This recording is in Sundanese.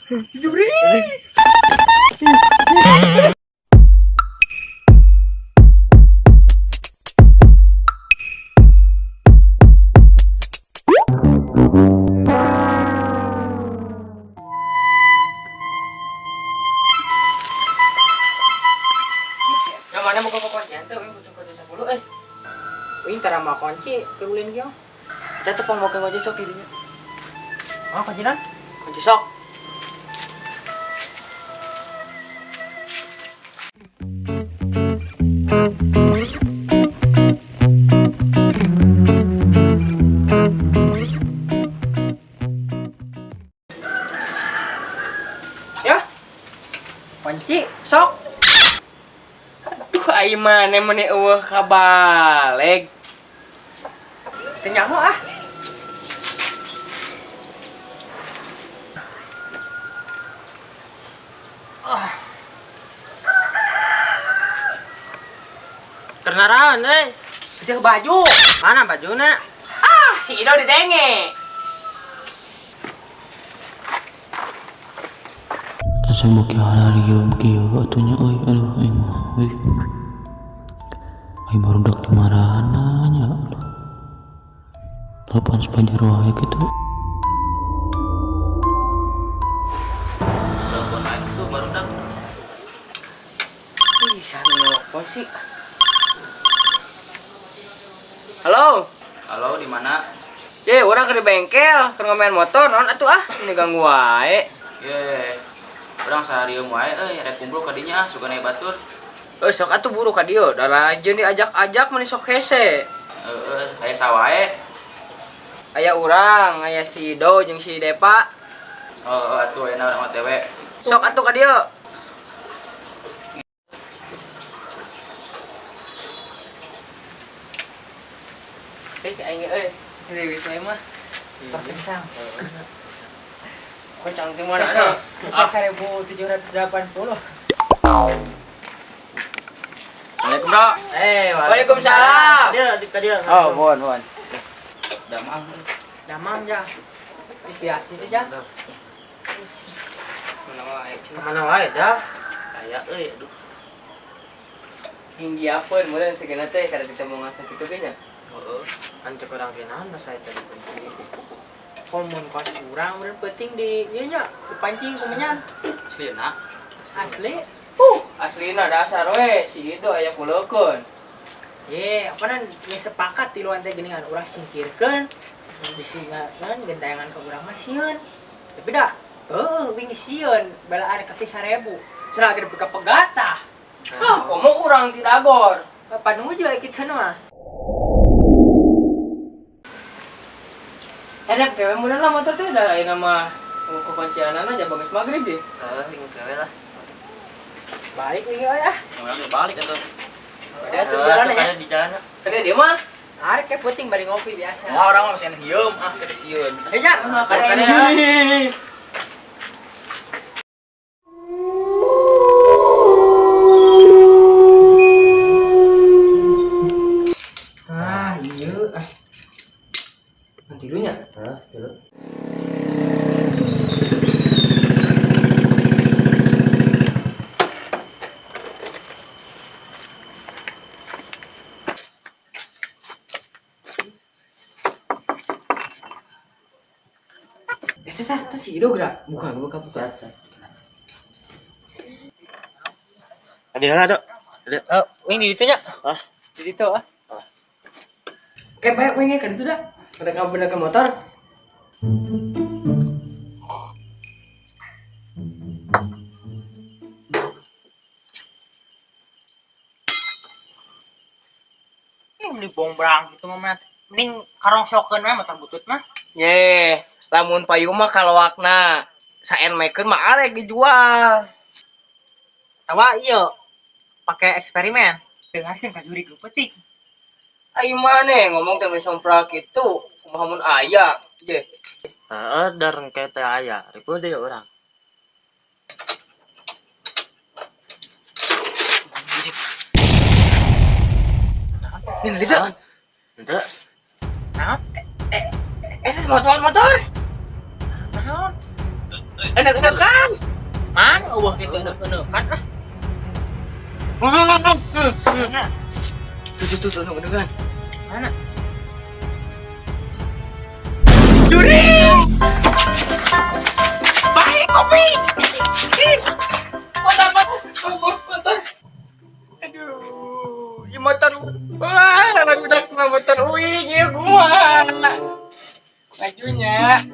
Juri. Yang mana mau ke kuncian tuh, ini butuh kunci 10 eh. Wing tara mau kunci kerulin kieu. Kita tuh mau kunci sok di dinya. Oh, kunci non? Kunci sok. Ya. Kunci sok. Aduh, ai maneh meni eueuh kabaleg. Teu nyaho ah. Kenaraan, eh. Jeung baju. Mana bajuna? Ah, si Ido didenge. Asa beuki hararieu kieu atuh nya euy, aduh aing mah euy. Aing barudak di marana nya. Telepon sepajar wae kitu. Telepon aing tuh barudak. Ih, sana nelpon sih. Halo. Halo, di mana? Ye, urang ke di bengkel, keur ngomean motor, naon atuh ah, ini ganggu wae. Ye. Urang saharieu wae euy, rek kumpul ka dinya ah, sugan aya batur. Eh, sok atuh buru ka dieu, da lajeun diajak-ajak meni sok hese. Heeh, aya sawae. Aya urang, aya si Do jeung si Depa. Oh, atuh ayeuna urang OTW. Sok atuh ka dieu. Saya cek aing euy, deui wae mah. Tah kencang. Kencang ti mana ah? 1780. Assalamualaikum, Bro. Eh, Waalaikumsalam. Dia di ka dia. Oh, mohon, mohon. Damang. Damang ja. Biasa itu ja. Mana wae cenah. Mana wae, ja? Aya euy, aduh. Hinggiapeun meureun segena teh kada ditemu ngasa kitu ge nya. Heeh. Ancek urang ge naon basa eta dikunci. Komun kos urang meureun peuting di ieu nya, dipancing ku menyan. Aslina. Asli. Aslina dasar we si Ido aya kuleukeun. Ye, apa nan geus sepakat tiluan teh geuningan urang singkirkeun. Bisi ngan gentayangan ka urang mah sieun. Tapi dah, heueuh wingi sieun belaan kaki 1000. Cenah ge ka pegatah. Hah, komo urang ti Dagor. Panuju aya kitu mah. Enak kewe mudah lah motor teh dah ayeuna mah ke kuncianan aja bagus maghrib deh. Heeh, ingat kewe lah. Balik wingi euy ah. Urang ge balik atuh. Ada tuh jalan ya. Di jalan. Kada dia mah. Arek ke peuting bari ngopi biasa. Wah, urang mah masih hieum ah, kada sieun. Hei nya. Kada ini. Ah, iya ah. Nanti dulu nya. Heeh, dulu. Eh, teh, teh si Ido gerak. Buka, buka, buka. Ada lah, Dok. Ada. Oh, wing di ditu nya. Ah. Di ditu ah. Oke, baik, wing ka ditu dah. Mereka bener ke motor. Eh, mending bombrang gitu mah. Mending karongsokeun we motor butut mah. Ye, lamun payu mah kalawakna saen mekeun mah arek dijual. Tawa ieu pakai eksperimen. Dengarkeun ka jurig lu peuting. Ai maneh ngomong teh meni sompral kitu, kumaha mun aya, je. Heeh, dar engke teh aya. Ripuh deui urang. Nih, ditu. Henteu. Naon? Eh, motor motor. Naon? Enak-enakan. Mana eueuh kitu enek-enekan ah. Mana? Tuh tuh tuh tuh enak-enakan. Mana? Jurig. Baik kopi. Motor motor motor. Aduh, ini motor. Wah, anak udah sama motor uing ya gua. Majunya.